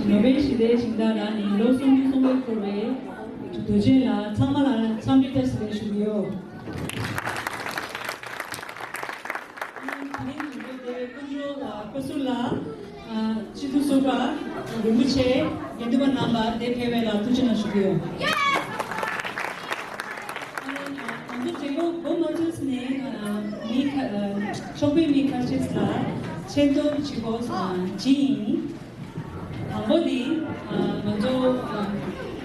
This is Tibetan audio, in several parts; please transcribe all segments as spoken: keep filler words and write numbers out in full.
ནོ་བེལ་ཞི་བདེའི་སྦྱིན་བདག་ལགས་ནས་ལོ་སུམ་ཅུ་སོ་ལྔ་འཁོར་བའི་དུས་ཆེན་ལ་ཚང་མ་ལ་འཚམས་འདྲི་བཀྲ་ཤིས་བདེ་ལེགས་ཞུ་གི་ཡོད། དེ་རིང་དུས་ཆེན་དེ་སྐུ་མགྲོན་ལ་སྐུ་གཟུགས་ལ་སྤྱི་འཐུས་ཟུར་པ་རིན་པོ་ཆེ་དགེ་འདུན་པ་རྣམ་པ་འདིར་ཕེབས་པ་ལ་ཐུགས་རྗེ་གནང་ཞུ་གི་ཡོད། ང་ཚོ་གྲོས་འགོ་འགོ་མ་ཚུགས་ནས་མི་ཁ་ཚོགས་པའི་མི་ཁ་ཤས་ལ་ཆེ་མཐོང་བྱེད་དགོས་བྱས་ཡིན། དང་པོ་དེ་ང་ཚོ་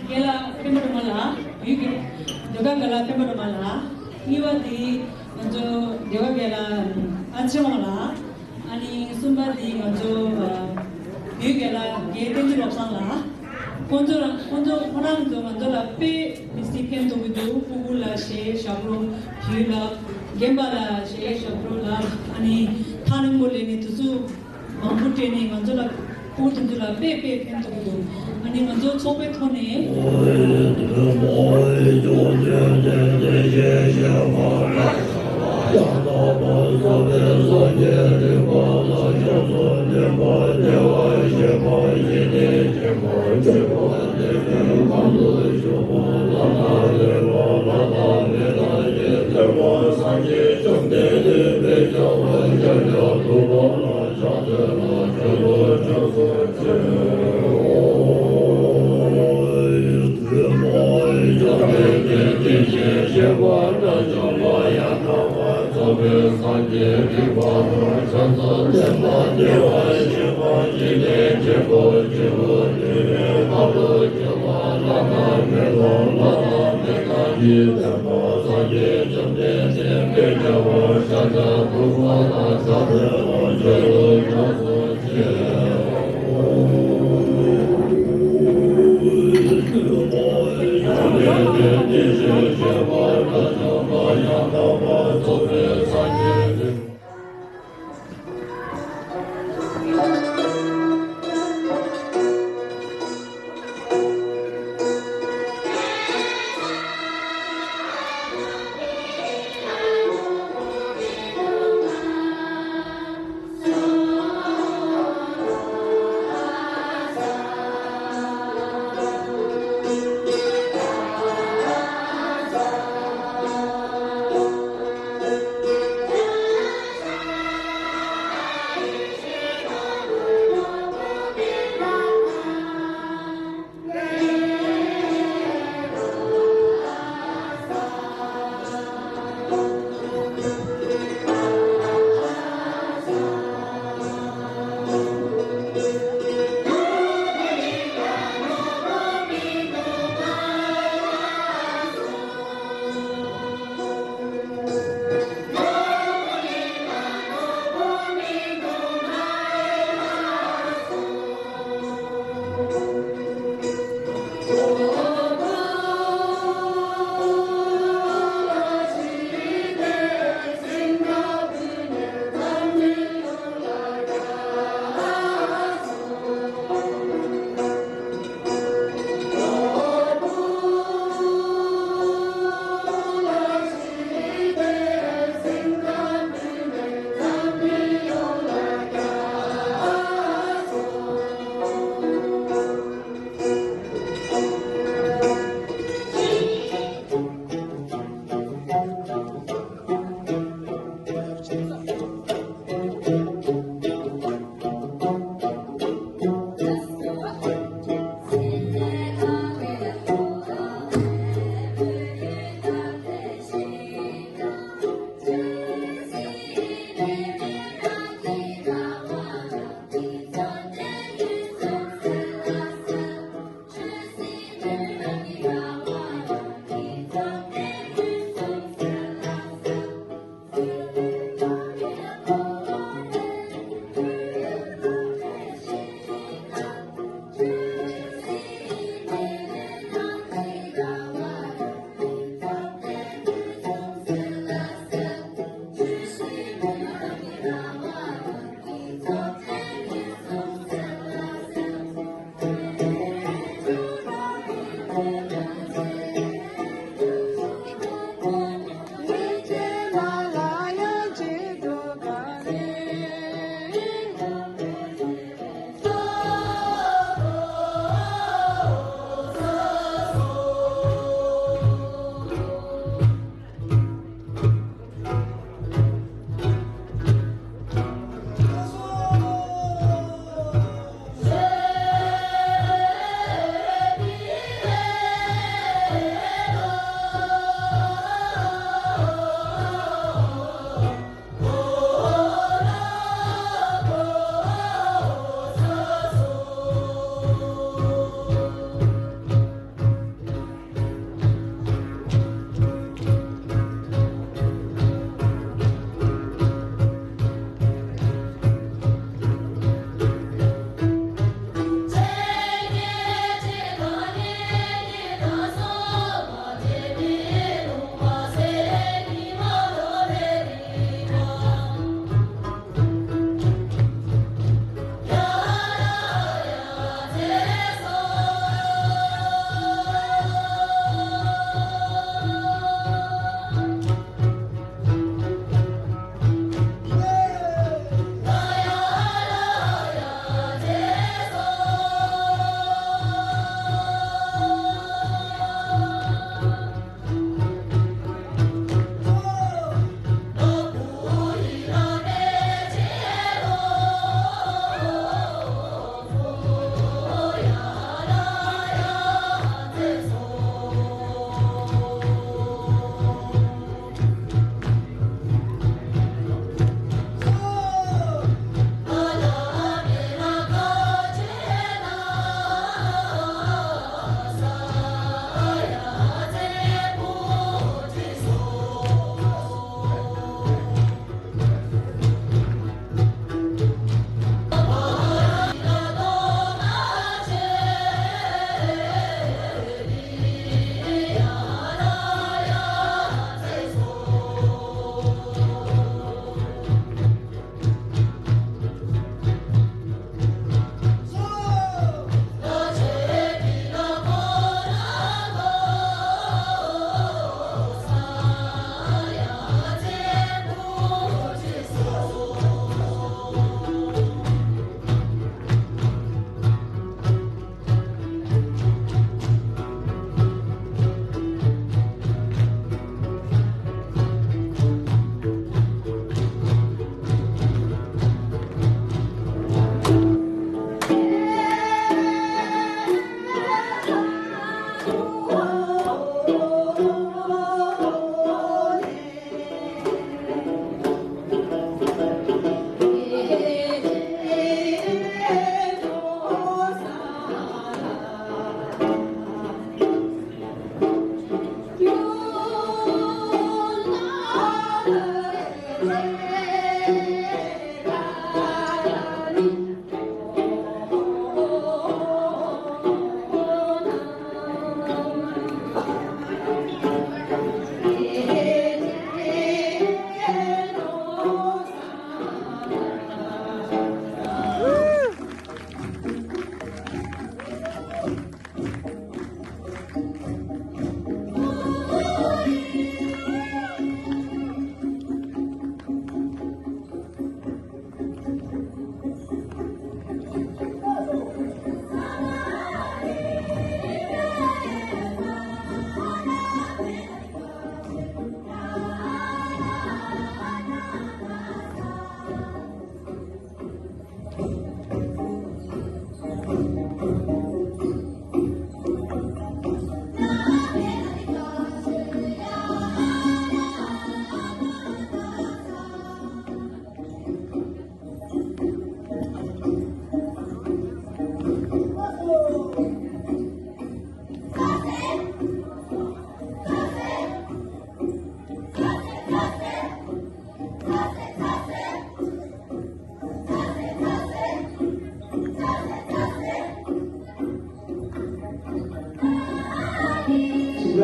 རྒན་ལགས་སྤེན་པ་སྒྲོལ་མ་ལགས། བོད་ཀྱི་ཟློས་གར་དགེ་ལགས་སྤེན་པ་སྒྲོལ་མ་ལགས། གཉིས་པ་དེ་ང་ཚོ་ཟློས་གར་དགེ་ལགས་ཨ་ཆེ་དབང་ལགས། ཨ་ནི་གསུམ་པ་དེ་ང་ཚོ་བོད་དགེ་ལགས་རྒན་བསྟན་འཛིན་བློ་བཟང་ལགས། ཁོང་ཚོ་ལ་ཁོང་ཚོ་ཁོ་རང་ཚོ་ང་ཚོ་ལ་དཔེ་མི་སྲིད་ཕན་ཐོགས་ཀྱི་འདུག་སྤུ་གུ་ལ་གཞས་ཞབས་བྲོ་བོད་ལ་རྒན་པ་ལ་གཞས་ཞབས་བྲོ་ལ་ཨ་ནི་ཐག་རིང་པོ་སླེབས་ནས་དུས་ཚོད་མང་པོ་སྤྲད་ནས་ང་ཚོ་ལ་སྤུ་གུ་དེ་ཚོ་ལ་དཔེ་དཔེ་ཕན་ཐོགས་ཀྱི་འདུག་ཨ་ནི་ང་ཚོ་ཚོགས་པའི་ཐོག་ནས།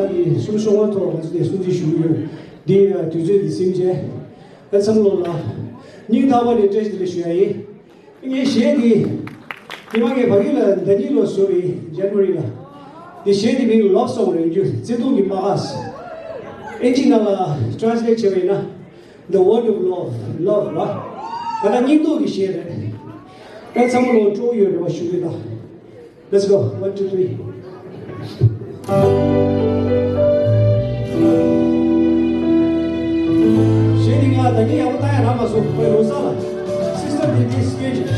གི་གསུང་ཆུང་བ་ཐོག་ང་ཚོ་ནས་སྲུང་བརྩི་ཞུ་གི་ཡོད། འདི་དུས་ཚོད་འདི་ཟིན་རྗེས་ཨ་ཚང་ལོ་ལ་སྙིང་ཐག་པ་ནས་བཀྲ་ཤིས་བདེ་ལེགས་ཞུ་ཡ་ཡིན། ངའི་གཞས་འདི་ཉི་མ་ངས་ཕ་གི་ལ་ཟླ་གཉིས་ལོ་བཟོ་བའི་January་ལ། འདི་གཞས་འདི་མིང་Love Song་རེད། རྒྱུ་བརྩེ་དུང་གི་རྨ་ཁ། ཨིན་ཇི་ནང་ལ་translate་བྱས་པ་ཡིན་ན། The word of love, love ར། ད་ལྟ་སྙིང་སྟོབས་ཀྱི་གཞས་རེད། ཨེ་ཚང་མ་ལོ་སྤྲོ་ཡོད་རེ་བ་ཞུ་གི་ད། Let's go. One, two, three. གཞས་འདི་ང་ད་གིན་ཡག་པོ་བཏང་ཡ་རག་མ་སོང་། ཁོའི་ལོ་གསར་ལ། Sister Didi Special.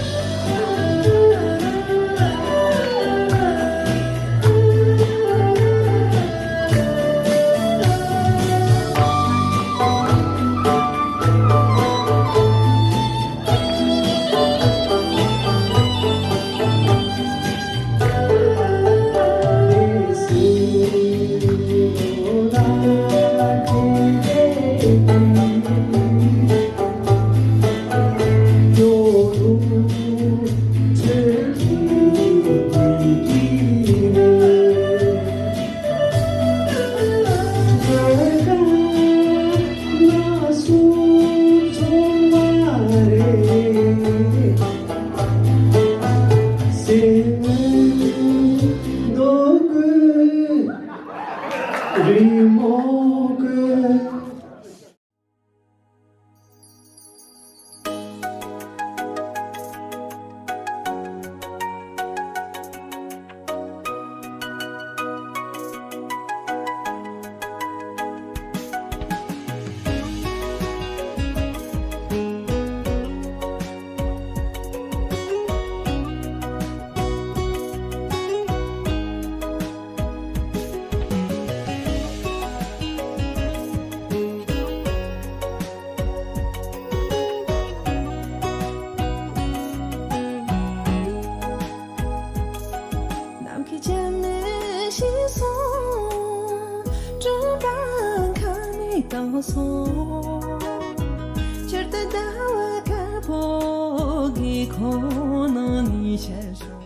ནམ་མཁའི་ལྗང་ནས་ཤི་སོང་། སྤྲིན་པ་ཁ་ནས་བཏང་སོང་། ཕྱིར་དུ་ཟླ་བ་དཀར་པོ་གི་ཁོང་ནང་ནས་ཤར་སོང་།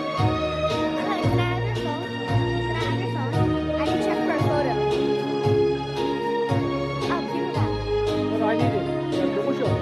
Can I have your phone? Can I have your phone? I can check for a photo. Oh, do that. No, no, I need it. Yeah, come on, show.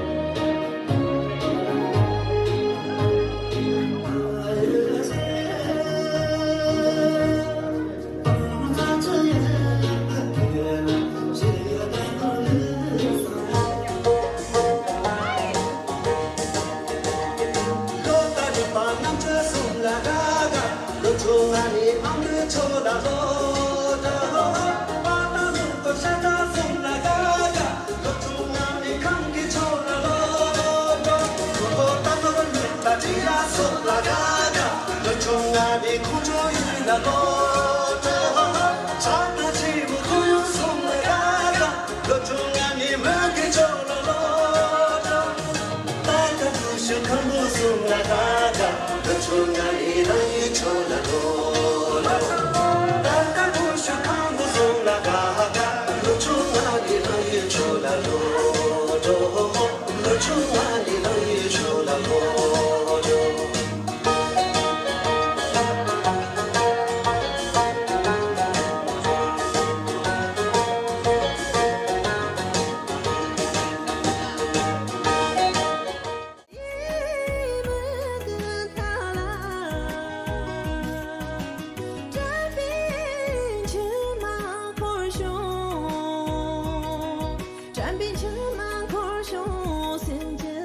པའི་ཆུ་མ་འཁོར་བྱུང་སེམས་ཀྱི་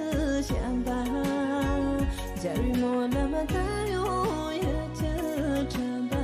བྱམས་པ། རྒྱལ་བའི་ངོ་ལ་མ་ད་ཡོང་ཡ་ཅི་དྲན་པ།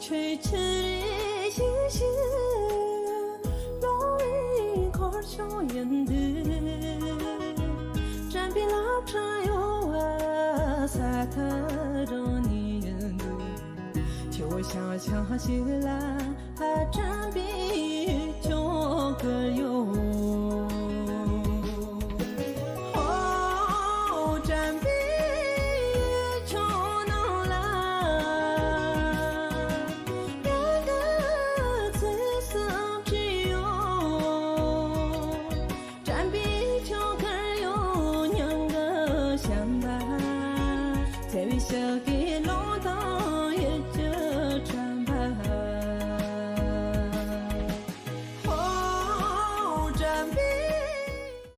ཆོས་ཆེན་རེ་ཞིག་ཞིག་ལོ་ལེ་འཁོར་བྱུང་ཡིན་དུས། དྲན་པའི་ལྷ་ཁྲ་ཡོང་བ་ས་ཐག་རིང་ནས་ཡིན་འདུག་ཆུ་བོ་ཤང་ཤང་ཞིག་ལ་དྲན་པའི་ཆུ་བོ་ཀུན་ཡོད།